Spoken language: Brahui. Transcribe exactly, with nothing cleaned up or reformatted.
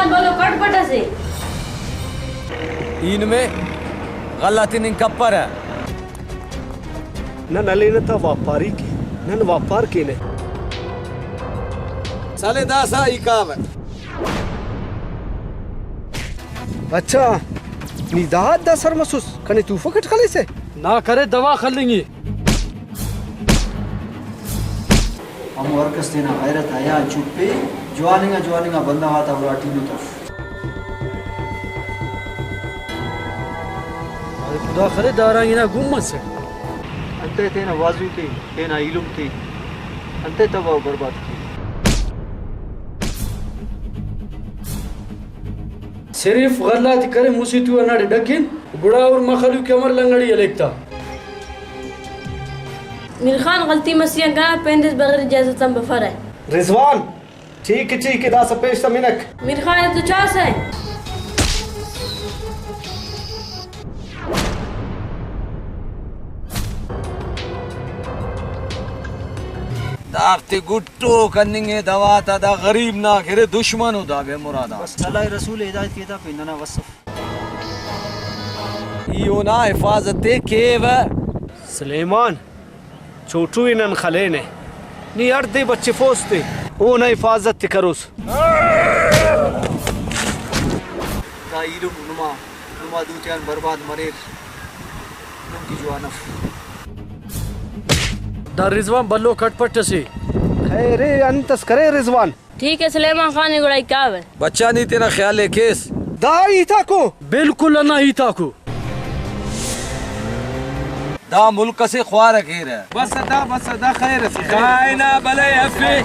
بھلو کٹ پٹ اسے۔ ای نمے غلہ تے نن کپرہ۔ نن ہلینہ تا واپاری کے، نن واپار کینہ۔ سلے داسہ ای کاوہ۔ اچھا، نی دا حد آ سر مسس، کنے توفک اٹ خلیسہ؟ نا کرے دوا خلنگ ای۔ ہمو ہر کس تینا غیرت حیا آن چپ ءِ، جوان انگا جوان انگا بندغ آتا اراٹی نت اف۔ خدا خلے دا رنگ انا گم مسٹ۔ انتئے تینا بازوک ءِ، تینا ایلم تے، انتئے تباہ و برباد کے۔ صرف غلہ تے کرے مسہ تو ہنداڑے ڈکن، گڑا اور مخلوق امر لنگڑی ہلیک تا۔ میر خان، غلطی مسیان کنا، پیندس بغیر اجازت آن بفرہ۔ رضوان، ٹھیک ٹھیک، داسہ پیش تمنک۔ میر خان تو چاسہ۔ دافتے گٹو کننگ ءِ دوا تا، دا غریب نا کرے دشمن ءُ دا بے مراد آ۔ بس اللہ رسول ہدایت کے تا پہ ننا وصف۔ ای اونا حفاظت ءِ کیوہ۔ سلیمان، چھوٹو ءِ نن خلینہ، نی ہڑدے بچفوس تے، اونا حفاظت ءِ کروس۔ دا ایلم نما، نما دوتیان برباد مریر، نم کہ جوان اف۔ دا رضوان بھلو کٹ پٹ اسے۔ خیر ءِ، انت اس کرے رضوان؟ ٹھیک ہے سلیمان خان، گڑا ای کاوہ۔ بچہ نی تینا خیال ءِ کیس۔ دا ہیت آکو۔ بالکل ہندا ہیت آکو۔ دا ملک اسے خوارہ کیرہ۔ بس دا، بس دا خیر اسے۔ کائنا بلے ہفے۔